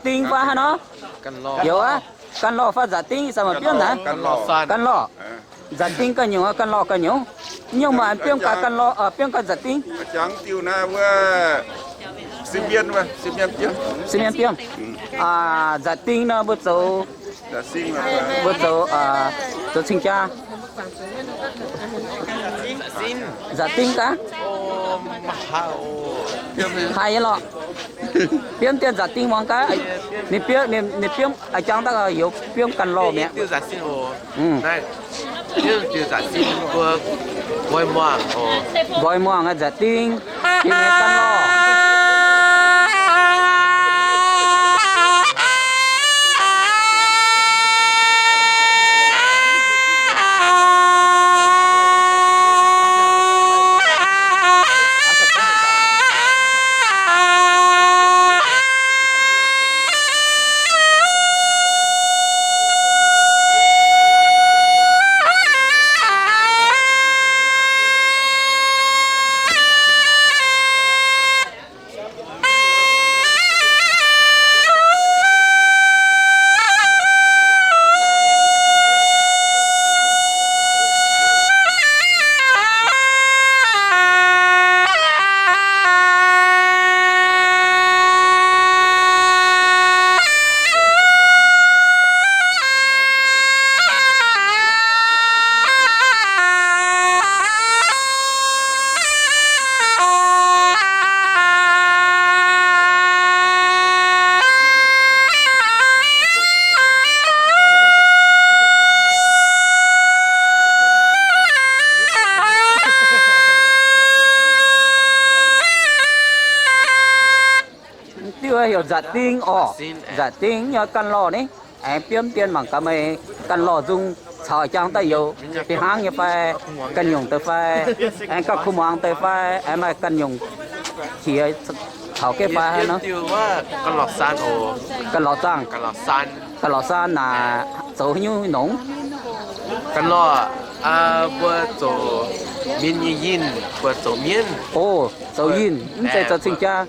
Ding fai haaix nor? Youz aqv, ganh lorh fai nza'ding, sai maaih biomv naaic. Ganh lorh. Nza'ding ganh nyungc, ganh lorh ganh nyungc. Nyungc maaih biomv gaax ganh lorh, biomv gaax nza'ding. Sieqv mienv biomv. Nza'ding nor mbuo zoux, mbuo zoux, zoux cing-jaa. Nza'ding gaax. Haiz nyei lorqc. Biomv dien nza'ding muangx gaax. Ninh biomv, ninh biomv a'jang daaih youz biomv ganh lorh mi'aqv. Nqoi muangx nza'ding, biomv ganh lorh. Diuh heuc nza'ding orqc. Nza'ding nyei ganh lorh ni. Aengx biomv dien mangc gaax meih ganh lorh nzung caux jangx daaih youz fih hnangv nyei fai, ganh nyungc deix fai, aengx gauh kuh muangx deix fai, aengx maaih ganh nyungc qiex caux geh fai nor. Ganh lorh zaangh, ganh lorh saan naaic zoux haaix nyungc nongx? Ganh lorh, mbuo zoux mienh nyei yinh, mbuo zoux mienv. O, zoux yinh, mv zeiz zoux cing-jaa.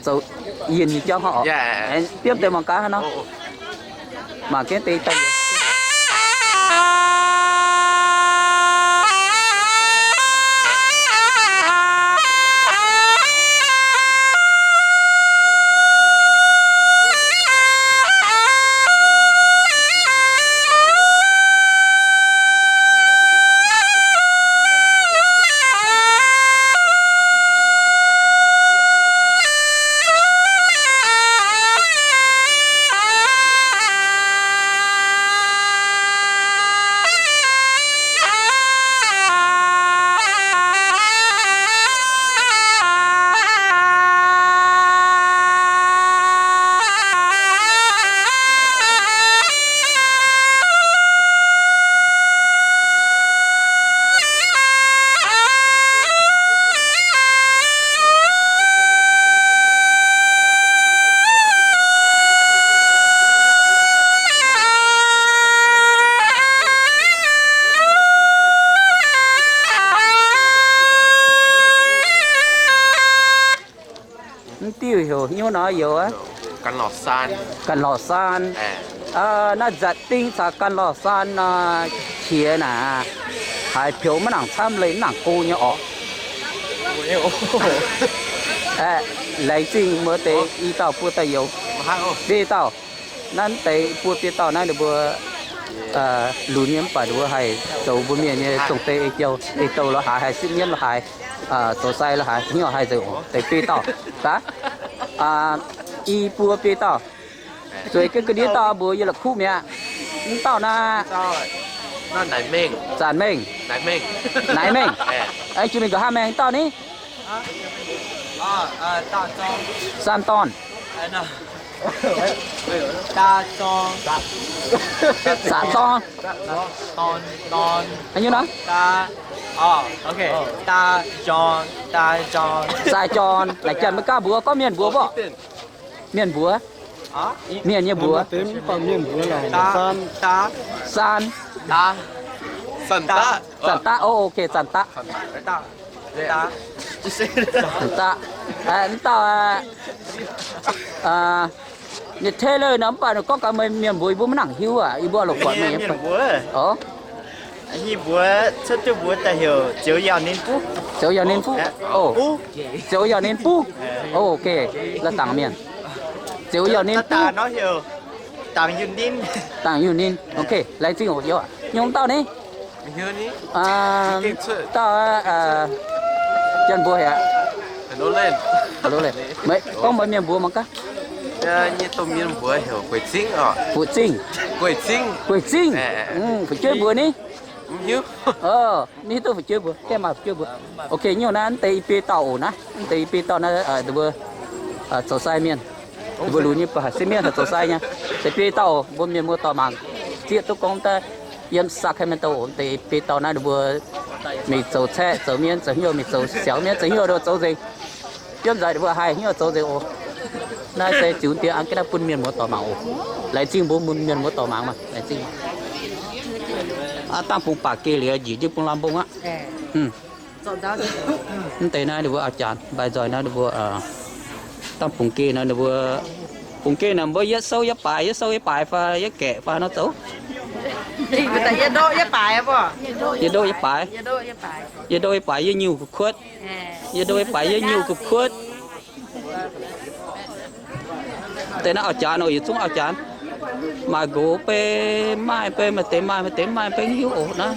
Zoux yinh nyei jauv hnangv orqc. Biomv deix mangc gaax hnangv nor. Mangc jienv deix daaih. Mv diuh heuc haaix nyungc nor youz aqv? Ganh lorh saan. Naaiv nza'ding caux ganh lorh saan nor, qiex naaic haiz peux maiv nangc camv leih mv nangc go nyei orqc. Aeqv, laengz zingh muoz deix i dauh buo dauh youz. Biei dauh. Naaiv deix buo biei dauh naaiv ninh mbuo lunx nyei mv baac ninh mbuo haih zoux mbuo mienh nyei zong-dei ei jiou, ei douh lorz haaix, haih sipv mienv lorz haaix, zoux sai lorz haaix, hnyouv haih nzengc oc. Deix biei dauh gaax, i buo biei dauh. Zueiz jienv ga'ndiev dauh mbuox yie la'kuqv mi'aqv. Mv dauh naaiv, Zanc Mengh, Naaic Mengh. Jiex mingh nqa'haav maengx dauh ni? San Dorn. Zaqc Dorn. Nyungc nor? Sai John. Naaic janx maiv gaav mbuox, gorngv mienh mbuox mborqv. Mienh mbuox. Mienh nyei mbuox. San. Zanc Daqv. O, ok, Zanc Daqv. Mv dauh, mv dauh, ninh Taylor nor, mv baac ninh gorngv gaax meih mienh mbuox yie mbuo maiv nangc hiuv aqv, yie mbuo loz-buatc meih. Mbuox, mbuox, mbuox daaih heuc Zioux Yauh Ninh Buv. Zioux Yauh Ninh Buv. Zioux Yauh Ninh Buv. Ok, la'dangc mienh. Zioux Yauh Ninh Buv. Dangc Yunh Ninh. Ok, laengz zingh oc. Nyungc dauh ni? Dauh, Janx-mbuox heuc. Meih gorngv mbuox mienh mbuox mangc gaax. Nyei domh mienh mbuox heuc Gueic Zingh oc. Gueic Zingh. Gueic Zingh. Fu'jueiv mbuox ni? Mv hiuv duqv fu'jueiv mbuox, gaengh maaih fu'jueiv mbuox. Ok, nyungc naaiv deix i biei dauh oc naaiv, deix i biei dauh naaiv mbuo zoux sai mienh. Mbuo lunx nyei baac se mienh haih zoux sai nyei. Deix biei dauh mbuo mienh muoz-doic mangc zieqv duqv gorngv daaih yiem Sacramento oc, deix biei dauh naaiv mbuo mingh zoux caeqv zoux mienh, zoux hnyouv mingh zoux siangx mienh, zoux hnyouv nduov zoux nzengc. Biomv nzaic mbuo haih hnyouv zoux nzengc oc. Naaiv se ziux dien an ga'naaiv bun mienh muoz-doic mangc oc. Laengz zingh mbuo mienh muoz-doic mangc maah. Laengz zingh. Dangh bungx baac geh liuz njiec jienv bungx lamh mbong aqv. Mv deix naaiv ninh mbuo a'jangc mbaih nzoih naaiv ninh mbuo dangh bungx geh nor ninh mbuo, bungx geh nor mbuo yietv souv yietv baaix, yietv souv yietv baaix fai yietv gaeqv fai nor zoux. Yietv ndoqv yietv baaix, yietv ndoqv yietv baaix, yietv nyiuh kuv kuotv, yietv ndoqv yietv baaix, yietv nyiuh kuv kuotv. Deix naaiv auv-jaax nor yietc zungv auv-jaax, maaih nqox bei maaih bei, maaih deix maaih, maaih deix maaih bei, hiuv oc naaiv.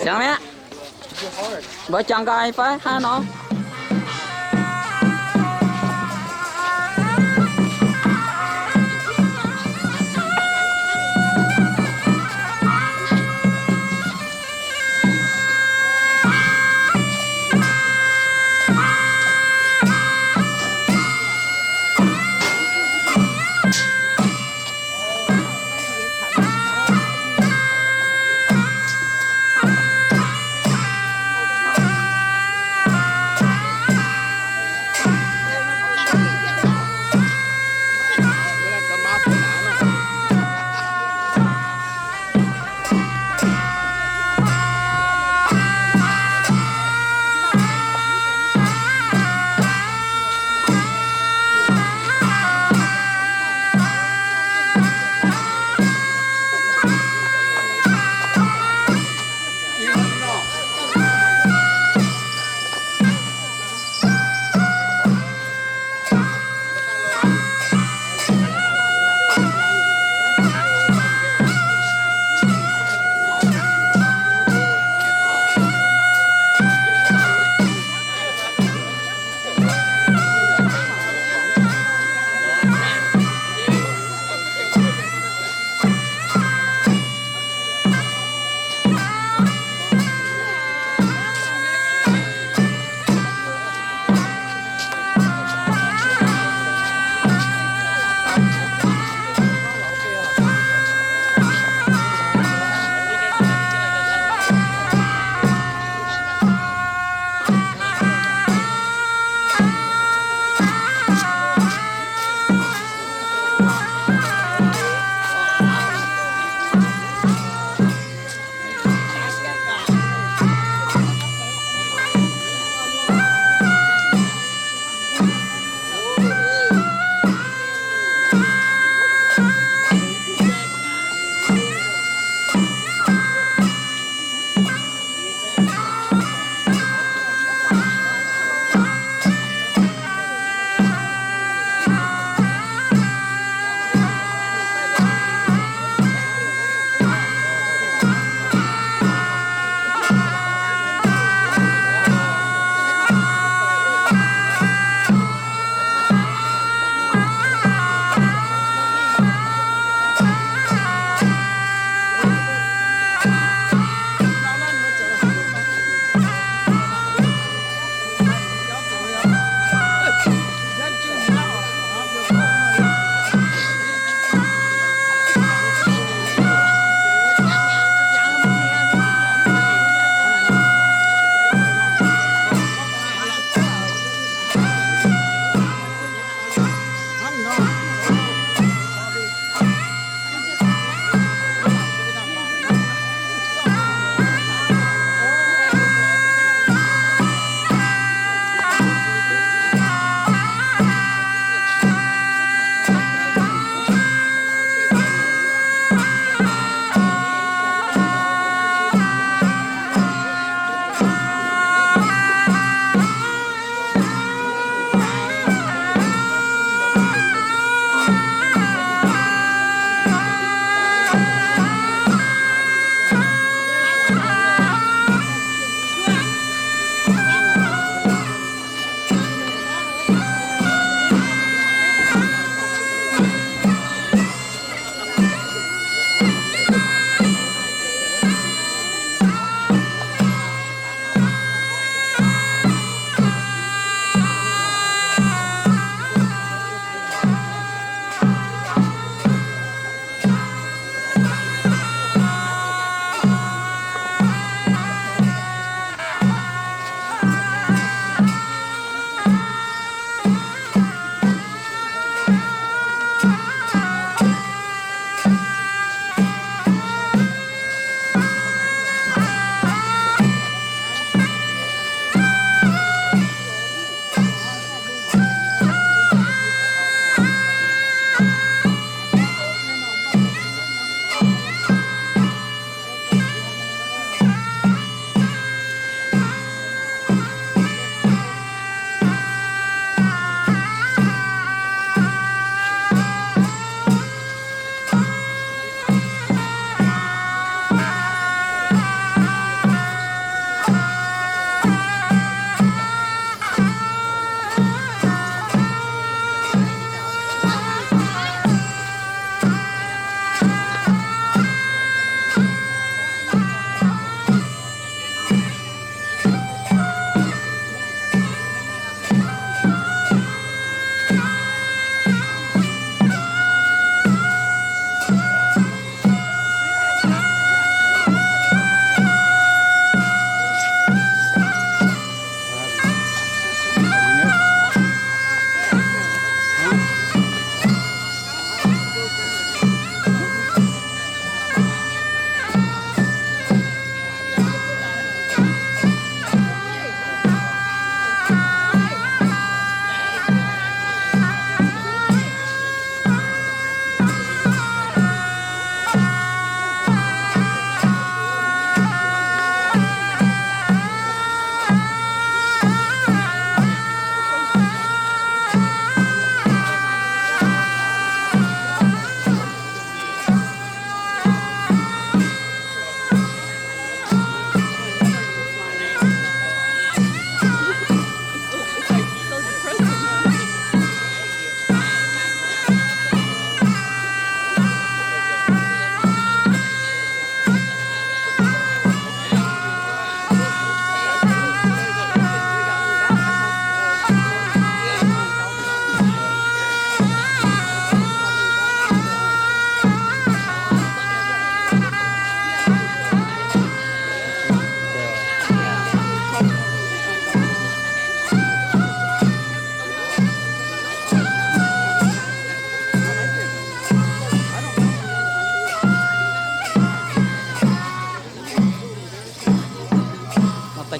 Siang mi'aqv. Mbuo jangx nqaai fai haaix nor?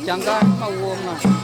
Jangx gaax, maaih wuom aqv.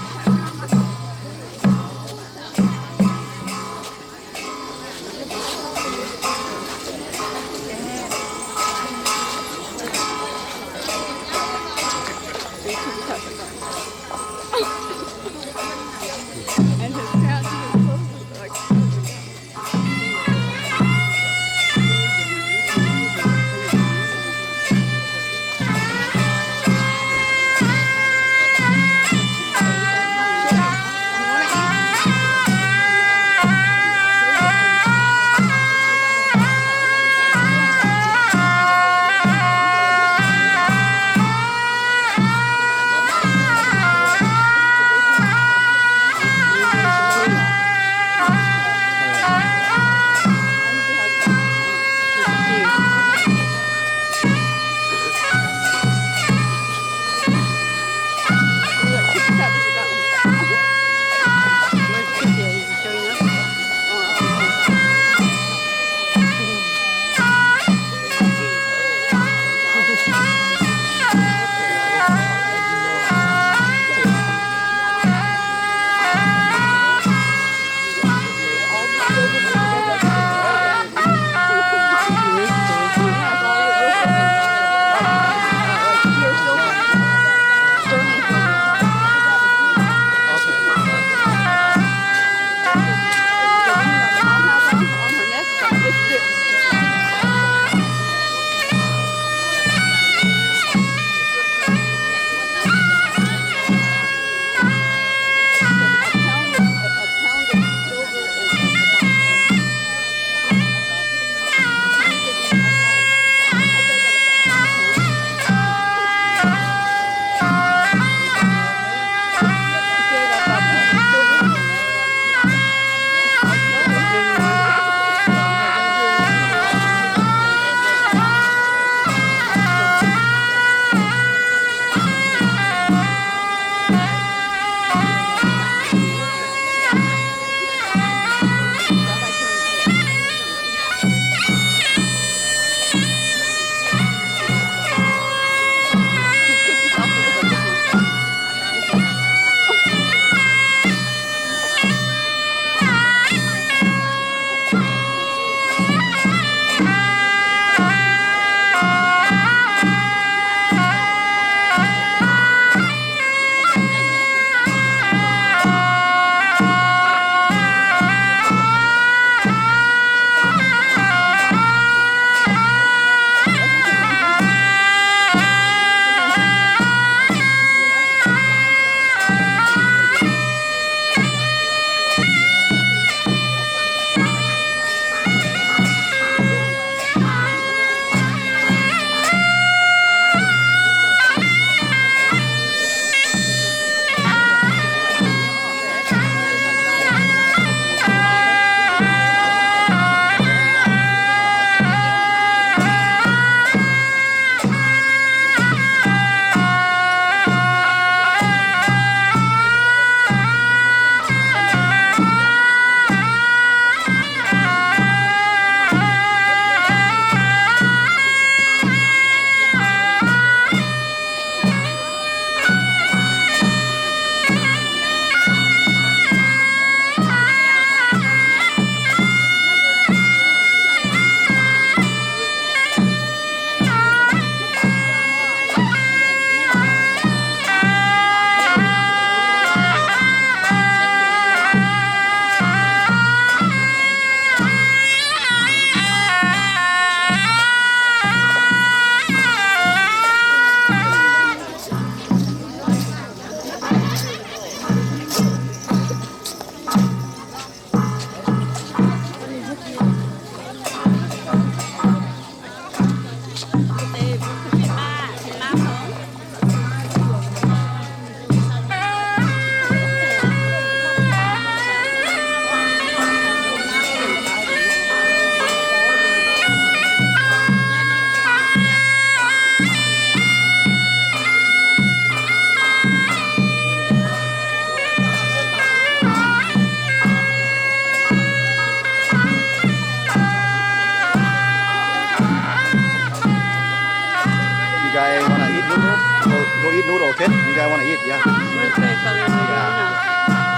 Okay, you guys wanna eat? Yeah. We'll pay for the, yeah.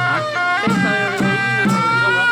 Huh? Pay for the, you know.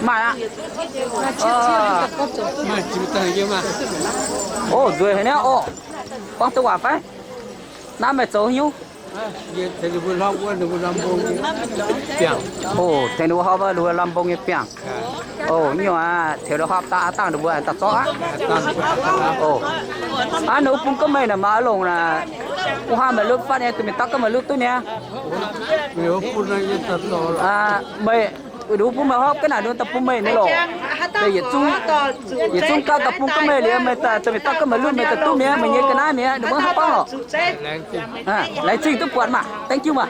Maaih aqv. Maaih jiu daaih yiem aqv. Ov, nzueic haic niaa orqc. Buangh duqv waac fai? Naaiv meih zoux haaix nyungc? Ov, tengx ninh mbuo hopv wuov ninh mbuo lamh mbong nyei biangh. Ov, nyungc aqv, ceux ninh hopv daaih aav dangh ninh mbuo daaih zorqv aqv. Ov, aav, ninh mbuo bun gorngv meih naaic maaih longc naaic, wuov hnangv meih lutv fatv nyei, duqv mingh dapv gorngv meih lutv duqv niaa. Meih, ninh mbuo bun meih hopv ga'naaiv ninh mbuo daaih bun meih nyei lorqc. Yietc zungv, yietc zungv gauh daaih bun gorngv meih liuz, meih daaih duqv mingh dapv gorngv meih lutv, meih daaih duqv mi'aqv, meih nyei ga'naaiv mi'aqv, ninh mbuo hopv bangv lorqc. Laengz zingh duqv buatc maah, thank you maah.